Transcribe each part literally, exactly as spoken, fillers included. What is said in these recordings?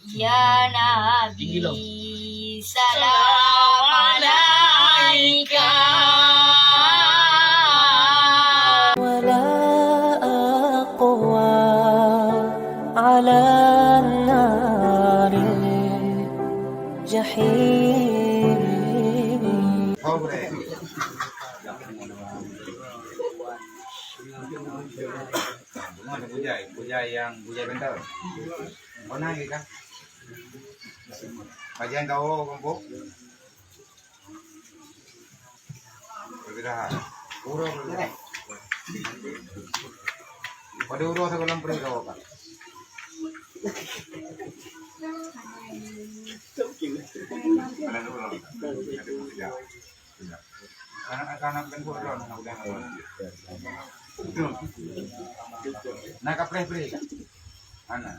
Ya Nabi, salam alaika. Wa la aqwa ala naril jahim. Bujai, bujai nyang bujai bentol. Mana lagi kah? Pajan kau kumpul. Berbeda. Uroe berbeda. Pada uroe sigohlom pri kau kah? Ada dua orang. Ada dua orang. Anak-anak kan bodoh, anak udah ngapain? Nah, kapreh-preh kan? Mana?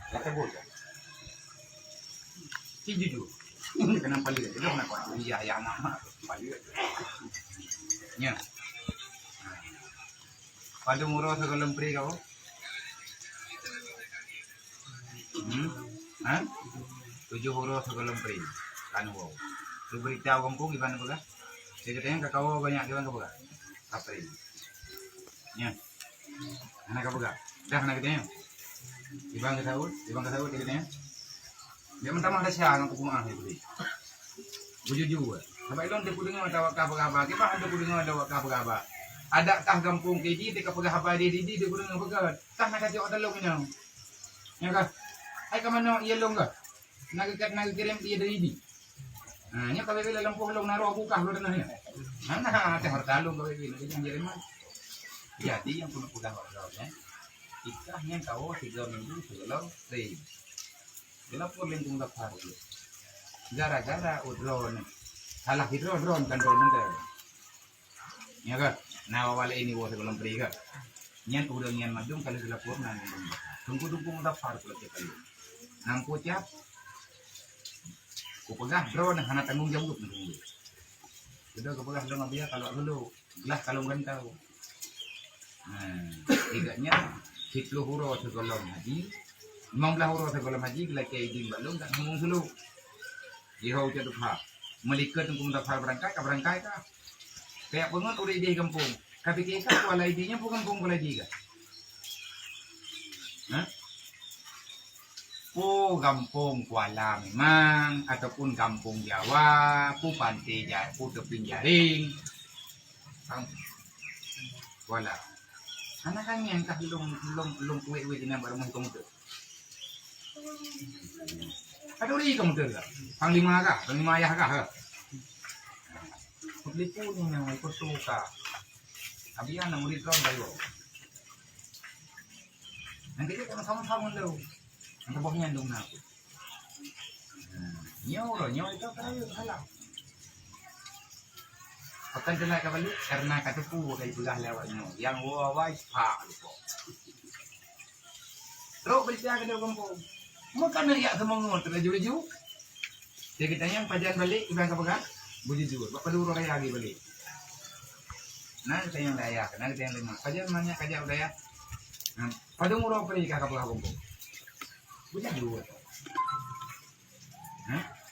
Kata bocah. Si jujur. Kenapa lihat? Dia nak kuat. Iya, ya, mak, mak. Lihat. Ya. Padum uroe sigohlom pri kau? Hmm? Ha? Tujoh uroe sigohlom pri. Kan wow. Tu berita gampông iban peugah. Saya katanya kakak banyak iban peugah. Kapri. Ya. Anak peugah. Dah anak katanya. Iban ka saut, iban ka saut dia katanya. Dia minta maaf dah siang aku maaf dia beri. Bujur-jujur. Sampai lôn teupeue deungoe tawak ka peugah haba. Kiban teupeue deungoe tawak ka peugah haba. Adak kah gampông keji teuka peugah haba di di di teupeue deungoe peugah. Kah na kacok atas lôn inong. Nyan kah? Hai ka manoe ié lôn kah? Na geukat na geukirém ié dari di. Ha, nyoe ka bebe lam poh lôn na roh bukah lôn na nyoe. Hana teuh harta lôn ka bebe na geukat jerman. Jadi nyang keuneuk peugah bak droe nyan. Ikah nyan kawoe tiga minggu sigohlom pri. Dilapor lingkung daftar tu. Gara-gara u droeneuh. Salah sidroe droe kan droeneuh. Ya kan? Nah, awal ini wo sigohlom pri kan. Nyan ureueng nyan mandum kalau dilapor na lingkung daftar. Tunggu-tunggu daftar pula tiap kali. Nang kucap. Kupeugah droeneuh hana tanggong jaweueb nang. Sudah kupeugah lom abia kalau dulu. Glah kalon gantau. Nah, tiga nyan, siplôh uroe sigohlom haji, limong blaih uroe sigohlom haji, geulakée idin bak lôn, dak ngomong sulu. Jihôi ucok tuha. Meulikot Teungku Muzafar beurangkat, ka beurangkat ka. Kajak peungon ureueng idéh gampông. Ka pike ka kuala idéh nyan peue gampông kuala idéh ka? Hah? Peue gampông Kuala memang, ataupun gampông Jawa, peue pantai ja-, peue teupin jaring. Paham? Kuala. Hana ka ngieng kah lôn, lôn, lôn kuwét-wét inan bak rumoh komputer. Ka turi komputer kah? Panglima kah? Panglima ayah kah? Kutelepon nyoe, ikot su kah? Abian na murit lôn bayu. Nyan keuh sama-sama lôn. Nyan boh nyan dong na. Nyoe uroe nyoe itu kaya salah. Pakon teungoh ka balik karena ka teupeue ka jipeugah lé awak nyoe. Nyang woe awai pak lupo. Trok berita ke dalam kampung. Maka nak yak semangat terlaju-laju. Dia kata yang pajan balik iban ka peugah bujur-jujur. Bak padum uroe raya lagi balik. Nah, kata yang daya, nah, kata yang lima. Pajan banyak kajak daya. Nah, padum uroe pergi ka peugah kampung. Bujur-jujur. Hah?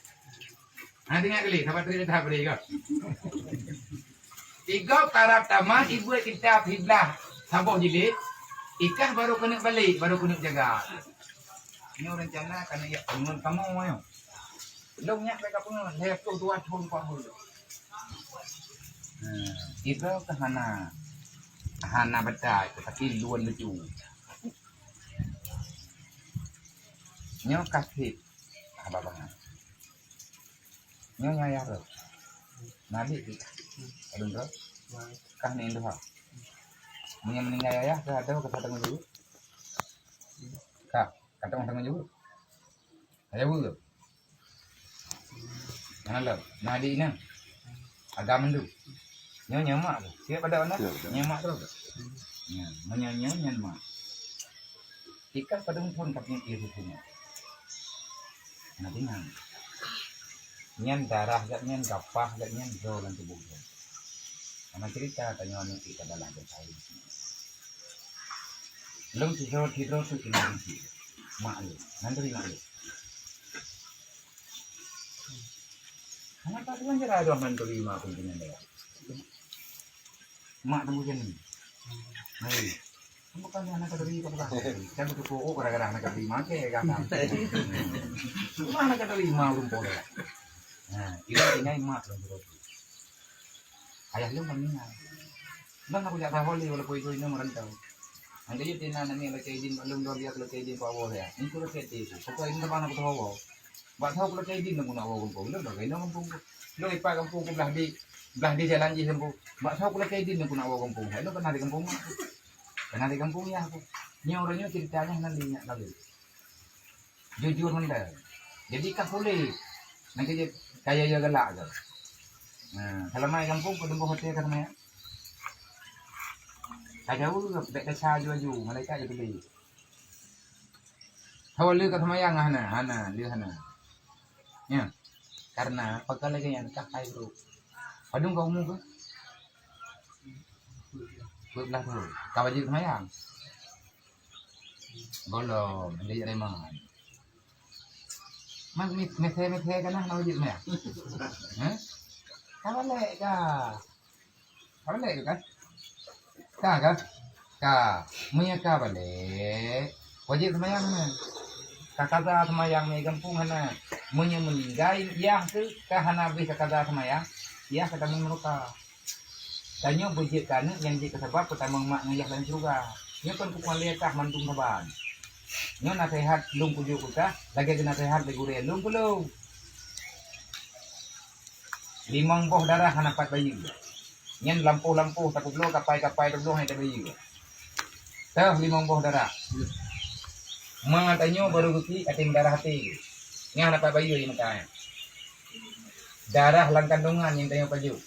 Ha, deungoe kali, saban treuk that bri kah. Igob karab tamat, ibuet kitab siblah saboh jilid, ikah baru keuneuk balek, baru keuneuk jaga. Nyoe rencana ka neuk yak peungon kamoe nyoe. Lôn nyak ka peungon, lhèe ploh dua thon kuah mulo. Hmm, igob ka hana, hana beutai, tapi luon lucu. Nyoe ka sit haba bangai. Nyoe nyang ayah droe. Nabi di padum droe. Kah ni induha. Meunyoe meuninggai ayah kah ada kah tanggong jaweueb? Kah, kah tanggong jaweueb? Ayah bu. Mana lo? Nabi inang. Agam mandu. Nyoe nyoe mak tu. Siap pada mana? Nyoe mak tu. Nyoe, meunyoe nyoe nyan mak. Ikah padum thon ka peunyakét susu nyan. Nah, deungon. Nyan darah gak nyan, gapah gak nyan, droe lam tuboh nyan. Sama cerita tanyoe aneuk kita dalam dosa ini. Lôn sidroe-sidroe tu kena benci. Mak lé, nan teurimong mak lé. Hana ka teulang cara droe nan teurimong pimpinan daerah. Mak tunggu jan ni. Hai. Bukan hana ka teurimong ka bukan. Kan beutôi kok gara-gara hana ka teurimong ke kan. Cuma hana ka teurimong ureueng po daerah. Nah, itu tinggai mak lom. Ayah lom meninggal. Lôn na kujak sahoe lé walaupun itu inong meurantau. Nyang keuh jeuet tina namiet lakée idin bak lôn, dua biasa lakée idin bak Allah ya. Itu lakée idin. Pokok ini teman aku tahu. Bak sahoe lakée idin lôn keuneuk woe gampông. Lôn dah inong gampông. Lôn ipat gampông ku blah di, blah di jalan jih gampông. Bak sahoe lakée idin lôn keuneuk woe gampông. Hai lôn pernah di gampông mak. Pernah di gampông ya aku. Nyoe ureueng nyoe ceritanya nan di nyak lalu. Jujur mantong. Jadi ka puléh. Nyan keuh jeuet kaya ya galak tu. Nah, kalau mai gampông, kau tunggu hotel ka seumaya. Ka jauh, bèk desya aju-aju, malaikat je tuli. Hawa lé ka seumayang hana, hana, lé hana. Ya. Karena pakon lagèe nyan ka hai bro. Padum ka umu kah? Dua belas tahun. Ka wajib seumayang. Golom, dia jadi man. Mak mi-, mese-mese ka nah, na wajib meh? Hah? Ka balek ka. Ka balek ka? Ka ka? Ka. Meunyo ka balek, wajib seumayang na. Ka kaza seumayang mé gampông hana. Meunyo meuninggai, yah tu ka hana habéh ka kaza seumayang, yah ka tamong nuraka. Tanyoe beujeuet keu aneuk nyang jeuet keu sabab peutamong mak ngon yah lam syeuruga. Nyoe kon kukualitas mandum saban. Nyoe naseuhat lôn kujok keu kah, lagèe geuh naseuhat lé gurèe lôn keu lôn. Limong boh darah hana pat bayeue. Nyan lampôh-lampôh tapeubloe, kapai-kapai tapeubloe hana tabayeue. Teuh limong boh darah. Ma tanyoe barô geuki até meudarah até. Nyan hana pat bayeue di meuka nyan. Darah lam kandongan nyang tanyoe pajoh.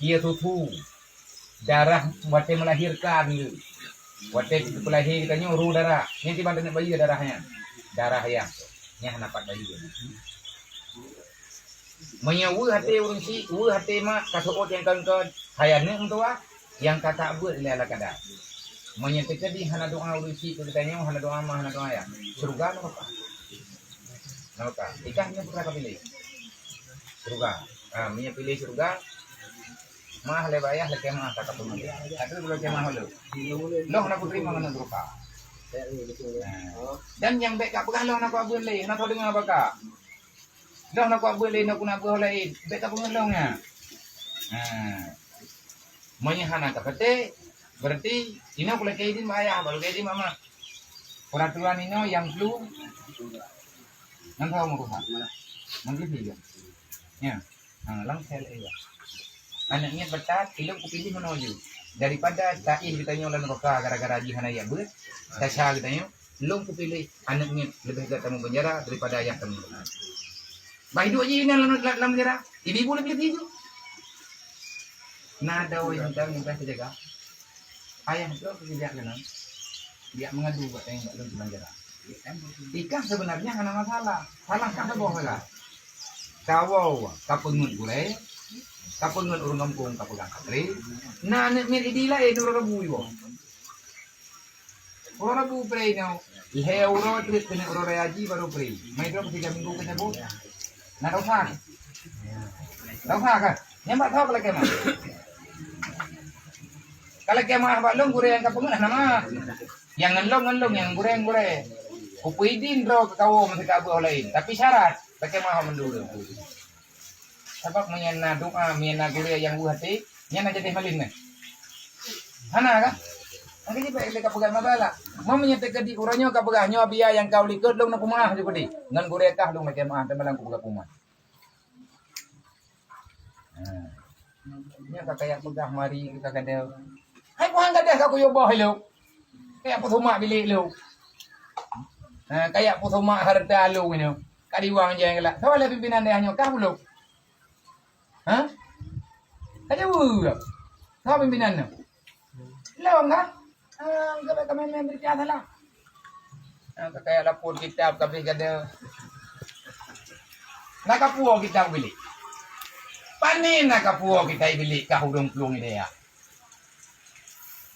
Ie susu. Darah watèe melahirkan tu. Watèe peulahé geutanyoe ru darah. Nyan kiban taneuk bayeue darah nyan. Darah ayah. Nyan hana pat bayeue. Meunyoe weueh até ureueng chik, weueh até mak, ka seuôt nyang kon-kon, hai aneuk meutuwah, nyang ka tabeuet lé Allah kada. Meunyoe teukeudi hana doa ureueng chik keu geutanyoe, hana doa ma, hana doa ayah, syeuruga nuraka? Nuraka. Ikah nyoe peue ka piléh? Syeuruga. Ha, meunyoe piléh syeuruga, maah lé bak ayah, lakèe maah ka peungeut. Tapi lakèe maah lôn. Lôn hana kuteurimong ngon nuraka. Ha. Dan nyang bèk kapeugah lôn hana kuabeuet lé, hana kudeungoe bak kah. Lôn hana kuabeuet lé, nyoe keuneuk beuet ho laén. Bèk kapeungeut lôn nyan. Ha. Meunyoe hana kapatéh, berarti inoe kulakèe idin bak ayah, baru lakèe idin bak mak. Peuraturan inoe nyang flu, nyang ka umur ruha. Nyang flu tiga. Ya. Ha, langsai lé ya. Aneuk nyan beutat, ilôn kupiléh meunoe ju. Daripada taéh geutanyoe lam nuraka gara-gara jih hana jak beuet, desya geutanyoe, lôn kupiléh aneuk nyan leubeh gèt tamong peunjara daripada ayah tamong. Bah hidup jih inan lam, lam, lam penjara. Ibu-ibu lebih-lebih ju. Na ada orang yang tahu, yang tahu terjaga. Ayah tu aku tidak kenal. Dia mengadu buat yang tak lagi penjara. Ikah sebenarnya hana masalah. Salah kah saboh salah. Kawau ka peungeut gurèe, ka peungeut ureueng gampông ka peugah katré. Na aneuk miet idi laén uroe Rabu iwoe. Uroe Rabu pré nyoe, lhèe uroe trép keuneuk uroe raya haji baru pré. Mai droe tiga minggu keu cabut. Na dosa? Dosa ka? Nyan bak tho ka lakèe maah. Ka lakèe maah bak lôn gurèe nyang ka peungeut hana maah. Nyang ngon lôn, ngon lôn, nyang gurèe, gurèe. Kupeuidin droe keu kawôm sikabeuet laén, tapi syarat lakèe maah mandum. Sabab meunyo na doa, meunyo na gurèe nyang weueh até, nyan na jadi malin nyan. Hana ka? Maka jih bèk lé ka peugah maba lah. Meunyo teukeudi uroe nyoe ka peugah nyoe biaya nyang ka u likot lôn na peumaah ju keudi. Ngon gurèe kah lôn lakèe maah, teuma lam kupeugah peumaah. Ha. Nyoe ka kaya peugah mari ka gadôh. Hai puhan gadôh ka kuyue boh ilôn. Kaya peusumak bilék lôn. Ha, kaya peusumak hareuta lôn nyoe. Ka diwang jai galak. Soe lé pimpinan dayah nyoe kah ulôn? Ha? Ka jaweueb. Soe pimpinan nyoe? Lôn kah? Ah, ka bèk ka meu'en-meu'en beurita salah. Ah, ka kaya lapor kitab ka bri gada. Na kapuwoe kitab bilék. Pane na kapuwoe kitab bilék ka hudong plueng idéh.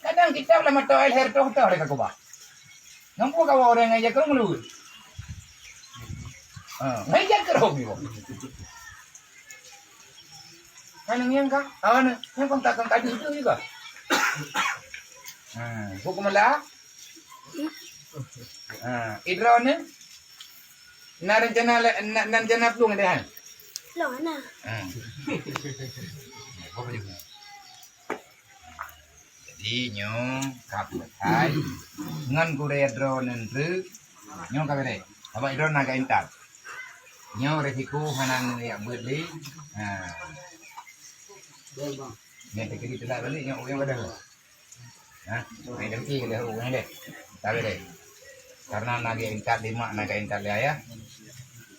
Kadang kitab lam mata air her toh-toh lé ka keubah. Ngon peue kawa ureueng ngai jakrong meuluweue? Ha, ngai jakrong iwoe. Kan nyang ka, awan nyang kontak-kontak di situ juga. Ha, buku mala. Ha, idrone. Na rencana le-, na, na rencana plueng deh, han? Plueng na. Ha. Jadi nyoe ka peureulèe ngon gurèe droeneuh treuk. Nyoe ka beureh. Sabab droeneuh na geuintat. Nyoe risiko hana neujak beuet lé. Ha. Nyoe teukeudi teulat balik nyoe ureueng gadôh. Ha? Nyoe teukeudi gadôh ureueng deh. Ka beureh. Karena na geuintat lé mak, na geuintat lé ayah.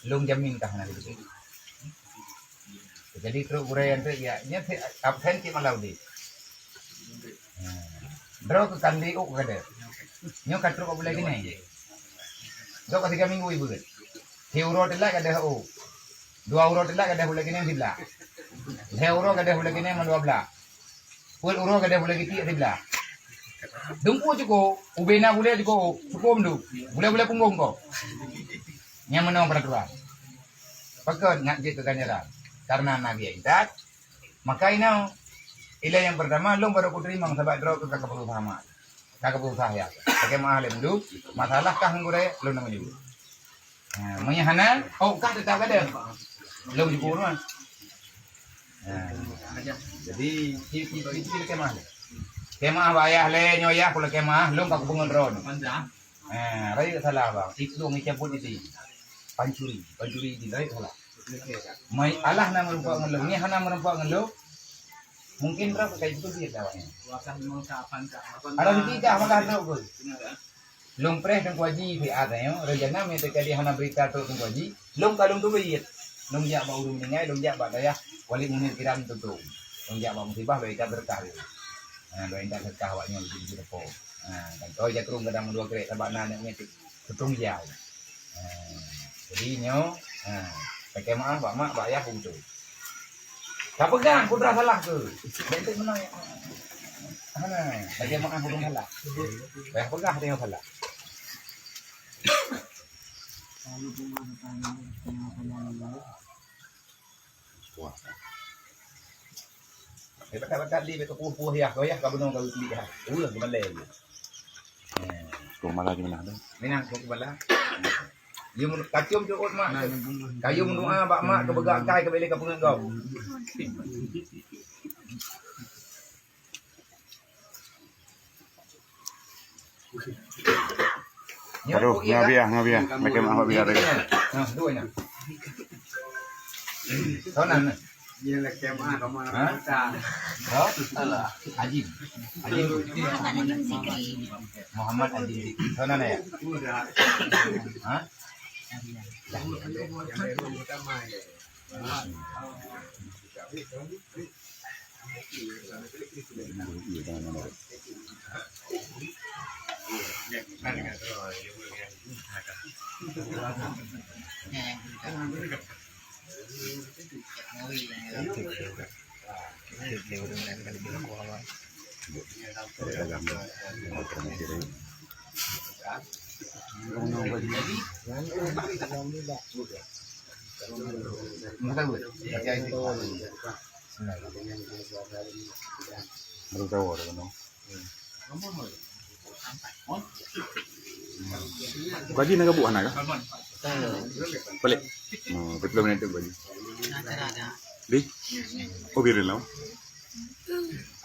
Lôn jamin ka hana geubeutôi. Jadi trok gurèe nyan trok ya, nyan absen cit malam di. Droe keu kandi uk gade. Nyoe ka trok buleuen keunoe. Droe ka tiga minggu ibeut. Si uroe teulat gade u. Dua uroe teulat gade buleuen keunoe siblah. Lhèe uroe gade buleuen keunoe mandua blah. Peuet uroe gade buleuen keunoe siblah. Dungku cuko, ubena bulèe cuko, cuko mdu. Bulèe-bulèe punggong ko. Nyang meunoe peraturan. Pakon ngat jeuet keu ganjaran? Karena na biaya intat. Maka inoe, ilèe nyang pertama, lôn baru kuteurimong sabab droe ka kapeurusaha mak. Ka kapeurusaha ya. Pakai maaf lé mdu, masalah kah ngon gurèe, lôn na meunjaweueb. Ha, meunyo hana, oh kah teutap gadôh. Lôn jipeurusaha. Ha, jadi, ti-, ti-, ti-, ti-, pakai maaf lé. Pakai maaf bak ayah lé, nyoe yah, kula pakai maaf, lôn ka kupeungon droe. Eh, rayeuk salah bang. Iplueng icabut isi. Pancuri, pancuri isi, rayeuk salah. Mai Allah na meureumpok ngon lôn, nyan hana meureumpok ngon lôn. Mungkin droe ka ipeubiet awaknyan. Ada tiga malah droe pun. Lôn preh Teungku Haji siat nyoe, rencana meuteukadi hana berita trok Teungku Haji, lôn ka lôn teubiet. Lôn jak bak ureueng meuninggai, lôn jak bak dayah Walid Munir Kiran Tuntong. Lôn jak bak musibah, lôn ika berkah. Ha, lôn ika berkah awaknyan di, di depan. Ha, dan toh jakrong kadang dua krek sabab na aneuk nyan tu. Tutong jai. Ha, jadi nyoe, ha, pakai maaf bak mak, bak ayah, untuk. Ka peugah putra salah ke? Jadi meunan. Hana, pakai maaf putra salah. Payah peugah dia salah. Wah. Eh, bakat-bakat li, bèk teupuh-puh yah, kau yah, ka bunoe ka klik yah. Ureueng keumalèe je. Eh. Kau malah di mana tu? Minang kau kepala. Dia mun-, kacung cukup mak. Kayu mendoa bak mak ke begak kai ke bele ke peungeut kau. Aduh, ngabiah, ngabiah. Makin maaf, ngabiah tadi. Nah, dua nya. Kau nan. Dia lagi maaf, kamu nak kata. Hah? Alah. Ajin. Ajin. Muhammad Ajin Zikri. Kau nan ya? Udah. Hah? Yang dulu utama ya. Baru tahu ada kena. Gaji nak gabuk anak kah? Balik. Oh, betul minit tu gaji. Di? Oh, biarin lah.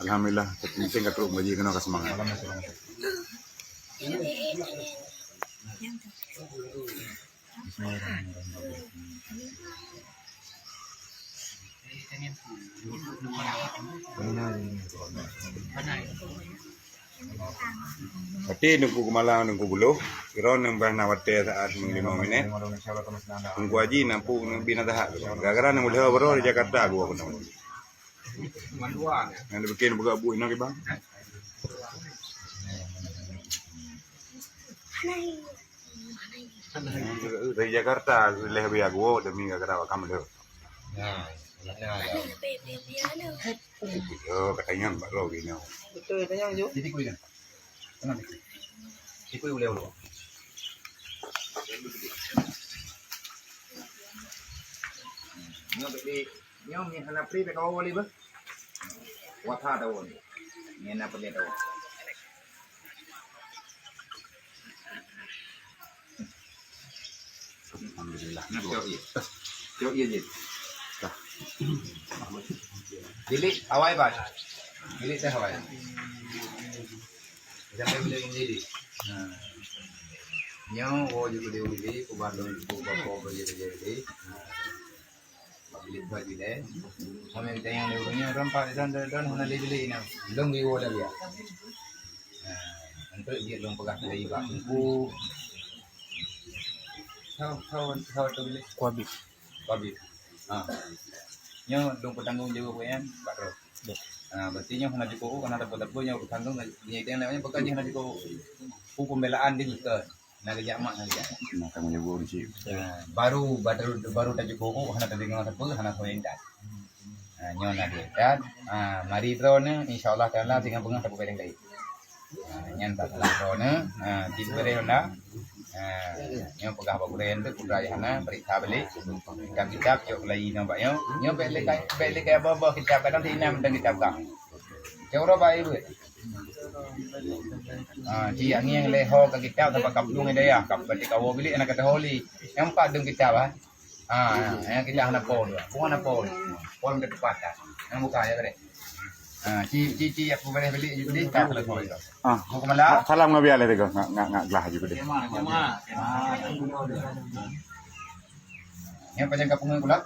Alhamdulillah, penting ka trok gaji kena ka semangat. Berarti Teungku Keumala, Teungku Buloh, droeneuh bah na watèe saat limong minit. Teungku Haji na pu-, na bina tahap. Gara-gara na meulheueh baroe di Jakarta gua keunoe. Nyang dibikin buka buih na kiban. Dari Jakarta leh biar gua demi gara-gara kamu leh. Nah, nah, nah. Yo, katanya bak lo gini. Betul, tanya je. Jadi kuliah. Tenang. Ikut boleh lo. Nyoe bèk di, nyoe mi hana pri bèk kawoe lé beuh. Wata tawon. Nyoe na peunyoe tawon. Alhamdulillah. Nah, cok ié. Cok ié jih. Dah. Bilik awai, Bang. Bilik teh awai. Jangan bilik sendiri. Nah. Nyoe wo juga dia bilik, ubah dong, ubah kau beli beli beli. Bak bilik buat bilik. Kami tanya dia punya rampak dan dan dan hana dibeli ni. Belum diwo dah dia. Nah, untuk dia belum pegang dari bak buku. Tahu tahu tahu tu bilik. Kuabi. Kuabi. Ha. Nyoe dong bertanggung jawab kan, Pak Ro. Ha, berarti nyoe hana cukup, hana dapat-dapat nyoe bertanggung, nyoe dia namanya bukan nyoe hana cukup. Hukum pembelaan dia jika. Na geujak mak, na geujak. Nah, kamu jago di sini. Ha, baru, baru, baru tajak kok, hana tadeungoe sapeue, hana tadeungoe intat. Ha, nyoe na di intat. Ha, mari droeneuh, insya Allah Taala, singoh beungoh tapeubeudeh lagi. Ha, nyan tak salah droeneuh. Ha, di beudeh honda. Ha, nyoe peugah bak gurèe tu, peugah ayah na, periksa balik. Kitab-kitab, cok lagi nyoe bak nyoe. Nyoe bèk lé kai, bèk lé kai boh-boh kitab, kadang si inam teuh kitab ka. Cok uroe bak ibu. Ah, ci angin lé ho ka kitab sampai ka peudong hidayah, ka berarti ka woe bilik aneuk kata holi. Nyang empat dong kitab ah. Ah, nyang kitab hana pol. Bukan hana pol. Pol ke tempat ah. Nyang buka ya tadi. Ah, ci ci ci ya pembeli beli juga di tak telepon itu. Ah. Mau kemana? Salam ngabi alai tega ngak ngak ngak gelah juga deh. Yang panjang kapungan pula.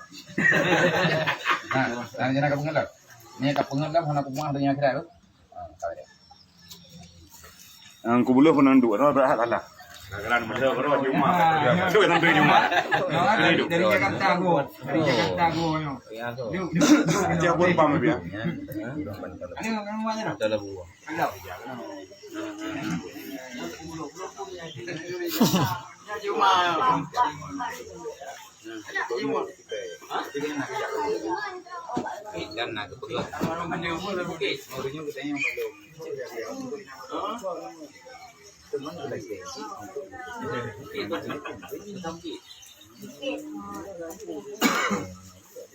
Nah, nah jangan kapungan lah. Ni kapungan lah hana kumah dengan kira tu. Nyang kubuluh pun nanduk, roh berat alah. Kadang-kadang masa baru Jumat. Aduh, sampai Jumat. Dari, dari Jakarta go. Dari Jakarta go nyo. Dia pun pam lebih ya. Ada orang mana? Dalam buah. Ada. Ya Jumat.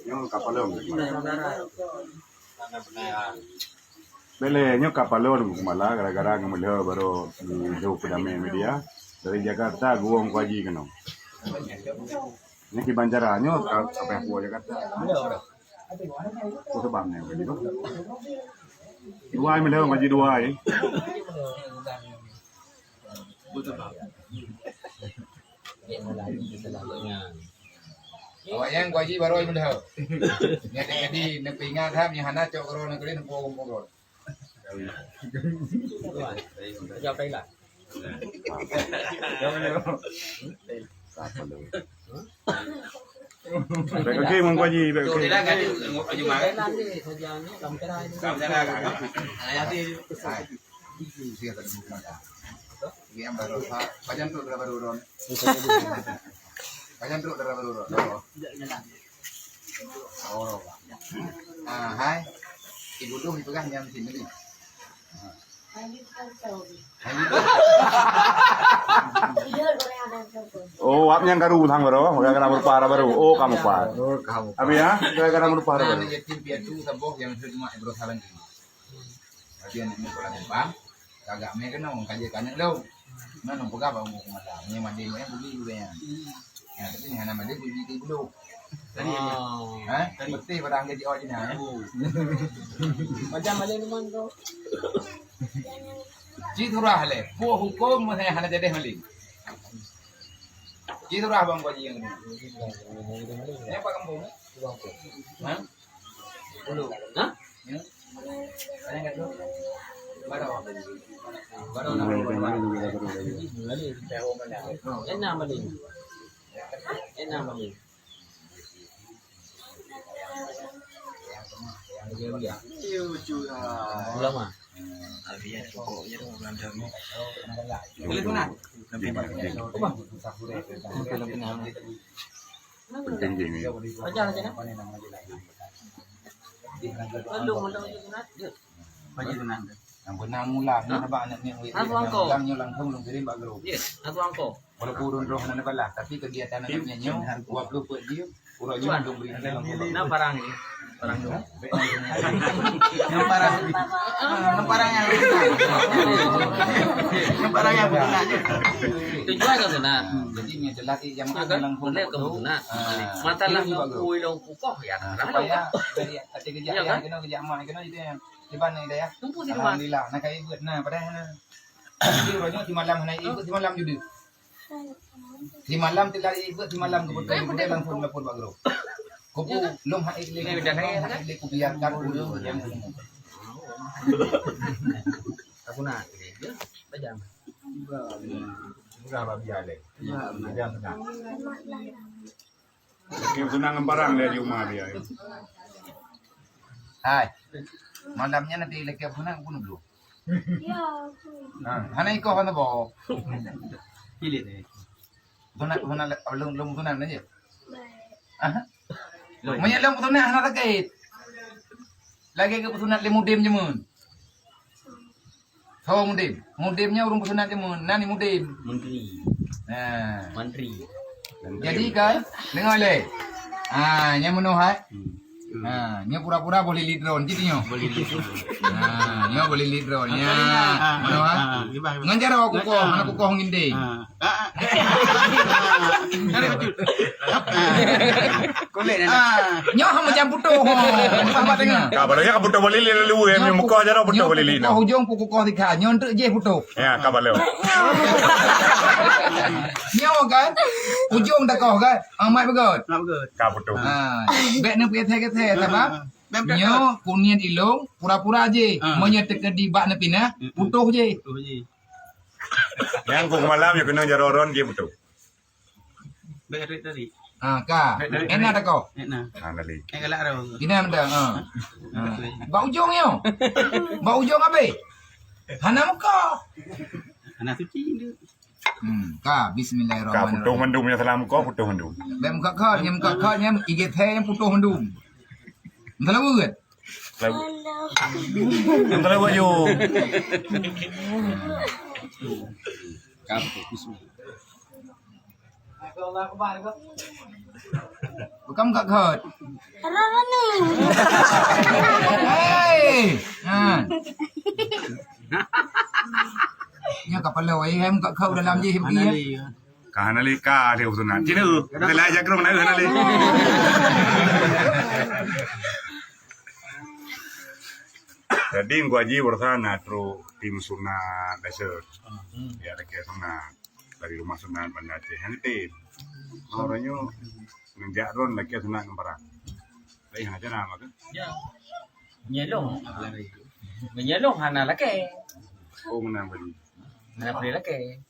Nyoe kapalon. Bèk lé nyoe kapalon kumala gara-gara ngeumeulo baru di Indo Perdamai Media dari Jakarta guwong kuaji keunoe. Nyoe kiban cara nyoe ka sampai aku Jakarta. Aku sebab ni bagi tu. Dua ai meulo bagi dua ai. Awak nyang kuaji baru ai meulo. Nyadi-nyadi neupeuingat ha, meuhana cok keuroe neukeurin pukon-pukon. Bèk oke, Mang Haji, bèk oke. Pajan tu dara baru ron. Pajan tu dara baru ron. Oh. Ah, hai. Ibu tu dipeugah nyang sini. Oh, wab nyang karu thang baru, gara-gara meureumpah baru. Oh, kamu kuat. Oh, kamu. Abi ya, gara-gara meureumpah baru. Yatim piatu saboh nyang terima Ibrahim Salam. Tapi anak ni sekolah Jepang, kagak main kena, kaji kanek lo. Mana peugah bang mau kemana? Ni mandi main pergi juga ya. Ya, tapi ni anak mandi pergi ke dulu. Tadi ya? Ha? Tadi. Betul barang gaji awak Cina ya. Macam mana teman tu? Ci turah le, buah hukum masa hana jadi maling. Ci turah bang gaji yang ni. Ni apa kampung? Ha? Dulu. Ha? Ya. Ada enggak tu? Baru. Baru nak. Enam balik. Enam balik. Ulama. Boleh tu nak? Apa? Penting ni. Ajar aja nak. Lalu mula aja nak. Bagi tu nak. Yang benar mula ni nampak anak ni. Aku angkau. Yang langsung lung kirim bak grup. Ya, aku angkau. Walaupun ureuëng droe hana neubalah, tapi kegiatan anak nyan nyoe, dua puluh peuet jeuem, uroe nyoe mandum bri. Na parang ni. Parang tu. Ngon parang. Ngon parang nyang, ngon parang nyang beuna je. Tujuan ka sunat. Jadi, nyoe jelas, eh, jamaah dalam pun betul. Sunat. Ah. Masalah ngon kui lôn kukoh, ya, supaya dari hati kejak, ya, kena kejak mah, kena itu yang. Kiban ni dah, ya. Alhamdulillah, nak kai buet na, padahal na. Jadi, uroe nyoe simalam hana ibuet, simalam juduk. Simalam tidak ibuet, simalam kebetulan, kebetulan langsung lapor bak guru. Kupu, lom hai lé, lom hai lé, kubiarkan dulu yang semua. Aku nak, dia, dia, tajam. Enggak, enggak, biar deh. Enggak, enggak. Dia enggak. Nyoe tunang ngon parang lé di uma dia. Hai. Malam nyan nanti lagi apa nak pun dulu. Ya, aku. Ha, hana ikoh hana bo. Pilih ni. Tunang, tunang, lom, lom tunang aja. Baik. Aha. Meunyo lom tunang hana sakit. Lagi ke tunang lé Mudim jemun. Soe Mudim? Mudim nyan ureuëng peusunat jameun, nan ni Mudim. Menteri. Nah. Mantri. Jadi kan, deungoe lé. Ah, nyan meunoe hai. Hmm. Ha, nyoe pura-pura boh lilit droen, cit nyoe. Boh lilit droen. Ha, nyoe boh lilit droen. Nya, meunoe hai. Ah, ah, ah. Ngon jaroe kukoh, ah, hana kukoh ngon dinding. Ah. Ah, ah. Ada betul. Ah. Kulit anak. Ah, nyoe hana macam putôh. Sahabat dengar. Ka, padahal ka putôh boh lilit lalu, eh, nyoe muka pu-, aja dah putôh nyoe boh lilit, kukoh no. Ujong pu kukoh tiga. Nyoe untuk je putôh. Ya, ka balo. Nyoe kan? Ujong dah koh kan? Amat begot. Amat begot. Ka putôh. Ha, bek na peugeser-geser, sabab. Ha, ha. Nyoe kuniet ilong, pura-pura je. Ha. Meunyoe teukeudi bak na pinah, hmm, hmm, putôh je. Putôh je. Nyang kong malam ya kena jaroe ron je putôh. Baik, tarik, tarik. Ha, ka. Baik, tarik, tarik. Ena dah kau. Ena. Ha, kali. Eh, galak dah. Ina dah, ha. Ha. Bak ujong yo. Bak ujong abe. Hana muka. Hana suci dia. Hmm, ka, bismillahirrahmanirrahim. Ka, putôh mandum nyang salah muka, putôh mandum. Bek muka kau, nyang muka kau, nyang igit hai, nyang putôh mandum. Entah lawa kan? Lawa. Entah lawa yo. Ka, bismillah. Bukan muka kau. Rara ni. Hei! Ha. Nya kapala wai hai muka kau dalam je happy ya. Ka hana lé ka dia betul nak. Cina. Kita lah jakrong nak hana lé. Jadi gua ji berusaha nak trok tim sunat dasar. Ya, dekat sunat. Dari rumah sunat Banda Aceh. Hana tim. Orang nyo ngejak ron lagi sunat ngemparang. Tapi hana cara maka. Ya. Nyelong. Menyelong hana lakée. Oh, menang tadi. Hana boleh lakée.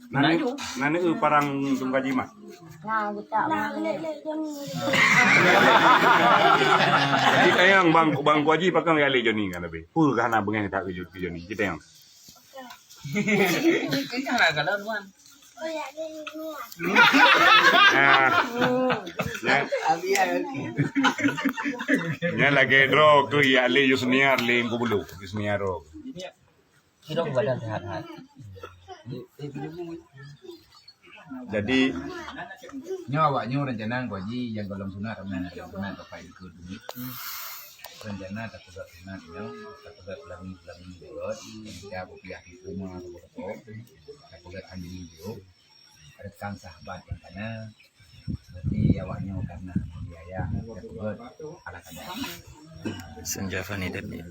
Nani, nani eu parang tung kaji mah. Nah, buta. Nah, lek, lek, jom. Jadi tayang bang, bang Kuaji pakang ya lek Joni kan lebih. Pur hana bengai tak ke Joni. Kita yang. Ini hana kalau nuan. Oh, ya, lek, lek, lek. Nah. Ya. Abi ya. Ya lagi draw ke ya lek Yusniar lek Kubulu. Yusniar draw. Kira badan sehat-sehat. Jadi, nyoe awak nyoe rencana Kuaji nyang golom sunat, rencana golom sunat Bapak Ibu tu. Rencana tapeugah sunat nyoe, tapeugah peulami-peulami buet, ya, bupiah di rumah, tapeugah andiri jok. Rekan sahabat nyang kana, berarti awak nyoe karena biaya, ya, buet, ala kadar. Senja Fani tadi.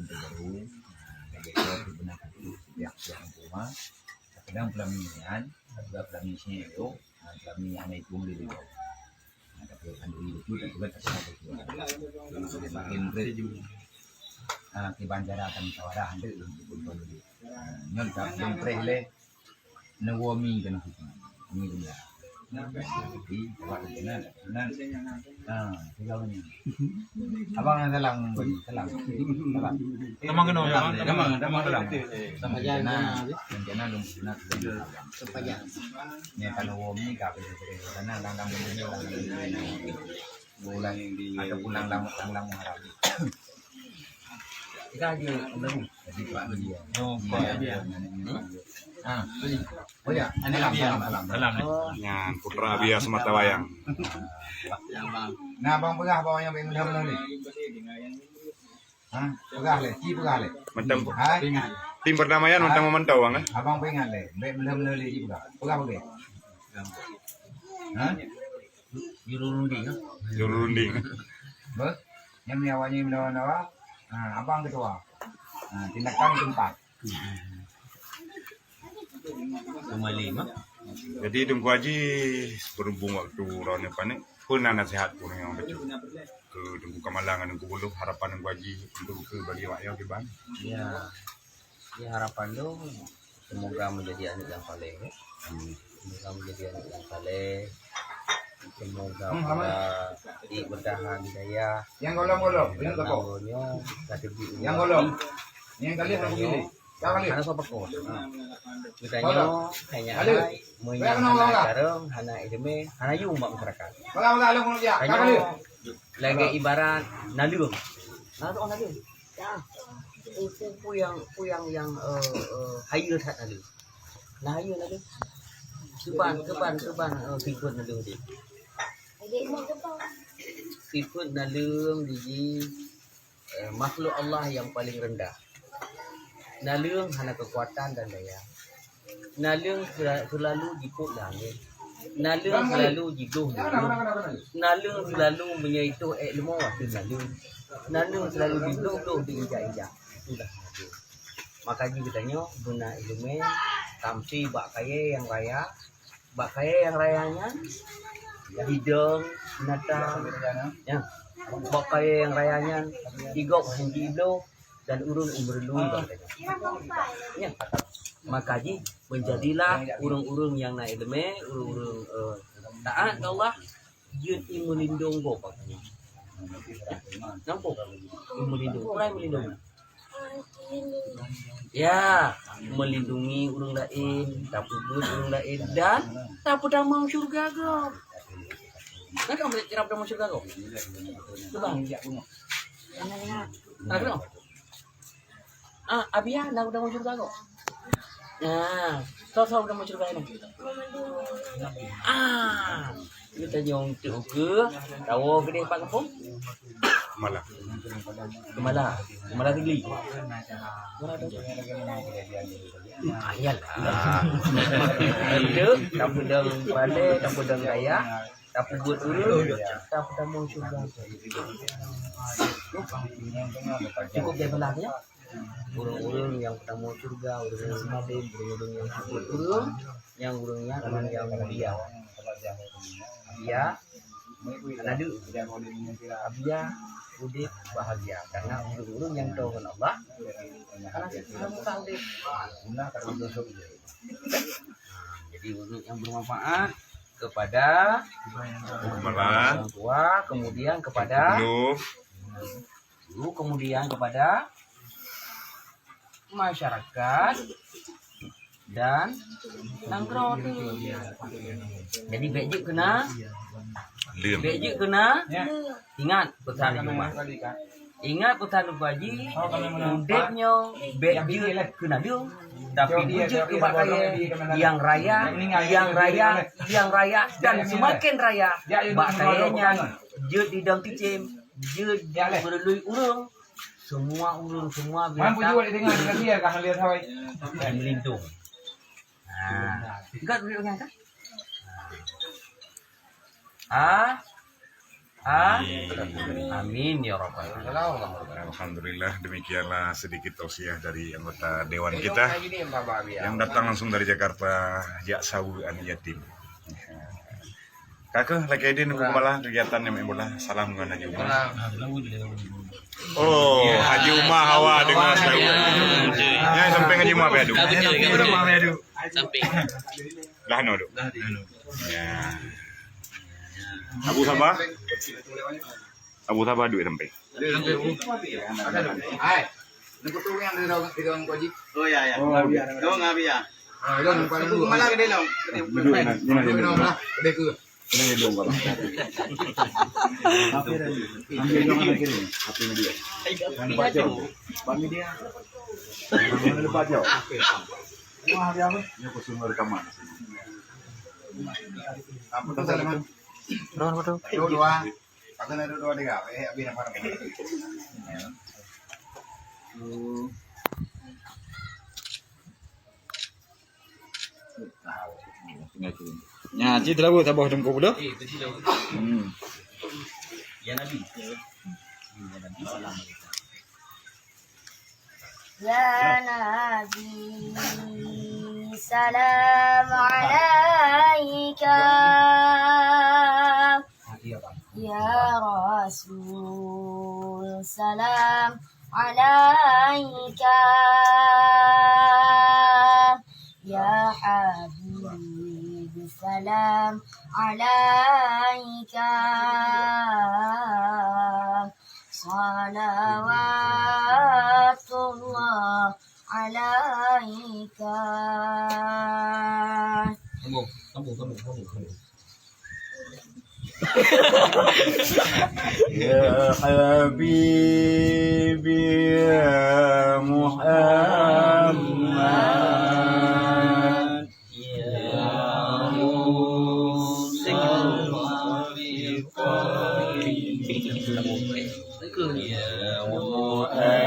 Pihak-pihak rumah, kadang peulami nyan, kadang peulami sini tu, peulami hana itu di luar. Nah, tapi kan dulu itu tak buat apa-apa. Semakin berat. Ah, kiban cara akan musyawarah, nanti belum, belum, belum. Ah, nyoe tak belum preh leh. Neuwoe mi keunoe situ. Mi dunia. Jadi, awak keunan, keunan. Ha, tiga orang ni. Abang yang salang, salang. Salang. Teman kena, teman, teman salang. Sama jalan. Rencana, rencana dong sunat. Sama jalan. Ni kalau woe mi ka, sana, dang, dang, dang, dang. Bulan, atau pulang lama, pulang lama harap. Kita aja, belum. Jadi, Pak, dia. Oh, Pak, dia. Ha. Oh ya, salam, salam, salam. Salam. Nyan putra Abia Sematawayang. Nah, abang peugah bak nyang bèk meunan-meunan lé. Ha, peugah lé, ci peugah lé. Mantong. Hai. Tim perdamaian mantong memantau, Bang, eh? Abang peuingat lé, bèk meunan-meunan lé ci peugah. Peugah, peugah. Ha? Juru runding, ha? Juru runding. Beuh, nyan awak nyan meudawa-dawa. Ha, abang ketua. Ha, tindakan di tempat. Kembali, mah. Jadi, Teungku Haji, berhubung waktu uroe nyoe paneuk, peue na nasihat keu ureueng nyang bacut? Keu Teungku Kamala ngon Teungku Buluh, harapan Teungku Haji untuk keu bagi awak nyoe kiban? Ya, ya, harapan lôn, semoga menjadi aneuk yang saleh, ya. Amin. Semoga menjadi aneuk yang saleh. Semoga pula bertahan di dayah. Yang golom-golom, yang tepok. Yang golom. Yang kali aku pilih. Hana soe pakon. Geutanyoe hanya hai, meunyoe hana carông, hana ileumèe, hana yum bak masyarakat. Tanyoe lagèe ibarat naleueng. Nah, soe naleueng? Ya. Peue, peue, peue nyang, peue nyang, nyang, eh, eh, hayeue that naleueng. Nah, hayeue naleueng. Kiban, kiban, kiban, eh, sifeuet naleueng jih. Sifeuet naleueng jih, eh, makhluk Allah yang paling rendah. Naleueng hana kekuatan dan daya. Naleueng sela-, selalu jipôt lé angén. Naleueng selalu jidôh lé ureueng. Naleueng selalu meunyoe itôh èk leumo ateueh naleueng. Naleueng selalu jidôh-dôh di injak-injak. Itulah naleueng. Maka jih geutanyoe beuna ileumèe tamsi bak kayèe nyang raya, bak kayèe nyang raya nyan, bidong, binatang, ya. Bak kayèe nyang raya nyan, igop hana jibloe dan ureueng meureuloh bak geutanyoe. Ya. Maka jih, menjadilah ureueng-ureueng nyang na ileumèe, ureueng-ureueng, eh, taat keu Allah, jeuet imeulindong gob bak geutanyoe. Nampak? Imeulindong. Peue imeulindong? Ya, melindungi ureueng laén, tapeubuet ureueng laén, dan tapeutamong syeuruga gob. Nah, kamu kira tamong syeuruga gob? Coba. Nah, kenapa? Ah, Abia, na tapeutamong syeuruga gob? Nah, soe-soe tapeutamong syeuruga nyoe? Ah, geutanyoe untuk ke tawoe keudeh bak gampông? Kemala. Kemala. Kemala Sigli. Ah, iyalah. Itu, tapeudong balèe, tapeudong dayah, tapeubuet ureueng, tapeutamong syeuruga. Cukup daripada ya. Ureueng-ureueng nyang peutamong syeuruga, ureueng-ureueng alim, ureueng-ureueng nyang peubuet ureueng, nyang ureueng nyan ureueng nyang mulia. Abia, Abia udép bahagia karena ureueng-ureueng nyang tho ngon Allah. Karena sifat muka udép. Jadi ureueng nyang bermanfaat kepada orang tua, kemudian kepada guru, kemudian kepada masyarakat dan nanggroe tu. Jadi bèk jeuet keu na, bèk jeuet keu na, ingat pesan di rumah. Ingat pesan Teungku Haji, udép nyoe bèk jeuet keu naleueng, tapi beujeuet keu bak kayèe nyang raya, nyang raya, nyang raya dan semakin raya bak kayèe nyan jeuet didong cicém. Jeuet meureuloh ureueng, semua ureueng, semua binatang melindung. Nah, enggak duduk dengan kan? Ah, ah, amin ya rabbal alamin. Alhamdulillah, demikianlah sedikit tausiah dari anggota dewan kita yang datang langsung dari Jakarta, jak saweue aneuk yatim. Ka keuh lakèe idin keu malam kegiatan nyang main bola. Salam ngon Haji Uma. Oh, Haji Uma hawa deungon saweue. Nyan sampéng Haji Uma pih adu. Sampéng. Dah no duk. Ya. Abu Sabah. Abu Sabah duek sampéng. Hai. Ni betul yang dia orang, dia orang Pak Haji. Oh, ya, ya. Oh, dia. Dia orang Abi, ya. Ah, dia orang Pak Haji. Malah dia orang. Duduk, nak, ni nak duduk. Dia orang lah. Dia ke. Ini dia orang, Bang. Ambil dia orang lagi ni. Apa ni dia? Bang dia. Bang dia. Bang dia. Ini aku suruh rekaman. Apa tu, Salman? Roh, roh, roh. Dua, dua. Aku nak dua, dua, tiga. Eh, habis nampak, nampak. Nya, cit teulabu saboh teungku dah. Hmm. Ya Nabi. Ya Nabi, salam. Ya Nabi, salam alaika. Ya Rasul, salam alaika. Ya Habib, salam alaika. Salawatullah alaika. Sambung, sambung, sambung, sambung, sambung. Ya Habibi, ya Muhammad. Ya Musyaffi', ya Muayyad,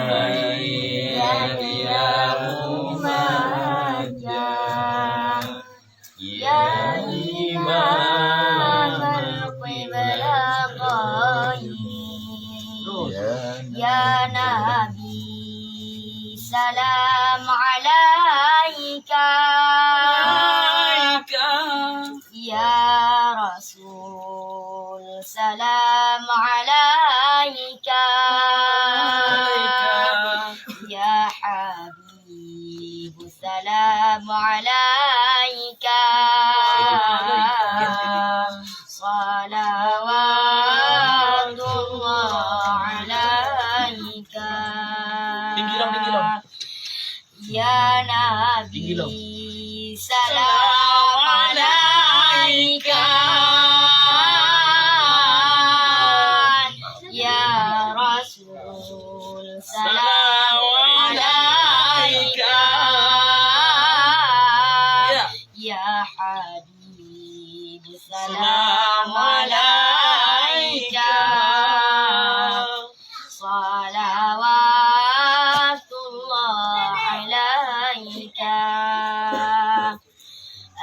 ya Mumajjad, ya Imam al-Qiblah, ya Nabi, salam alaika. Ya Rasul, salam alaika. Alaika. Ya Habib, salam alaika. Salawatullah alaika. Tinggi lah, tinggi lah. Ya Nabi, tinggi lah, salam alaika. Ya Rasul, salam alaika. Ya. Ya Habib, salam alaika. Salawatullah alaika.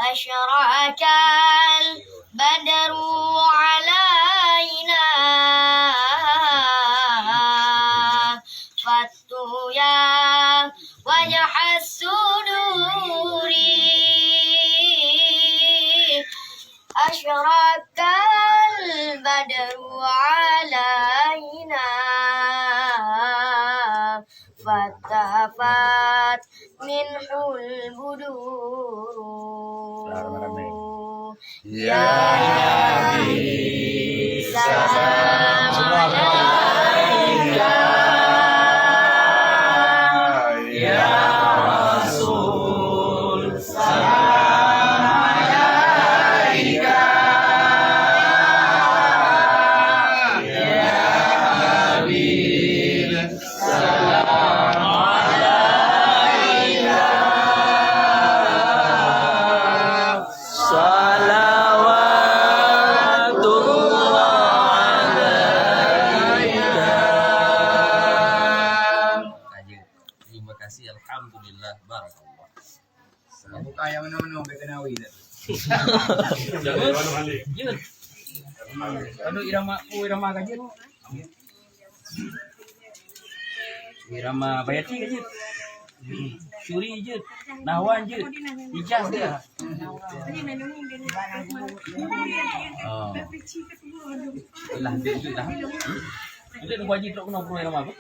Asyraqal badru alaina. Fattuya wajhas suduri. Asyraqal badru alaina. Fattafat minhul budur. Ya Nabi, salam alaika. Ya Rasul, salam alaika. Ya Habib, salam alaika. Salawatullah alaika. Terima kasih, alhamdulillah, barakallah. Bukan yang mana-mana, bukan Nawawi dah. Jeuet. Kalau irama, oh, irama ka jeuet. Irama Bayati ka jeuet. Syuri jeuet. Nahwan jeuet. Ijaz jeuet. Oh. Lah, jeuet, jeuet lah. Jeuet, Abu Haji, trok keunoe, irama apa?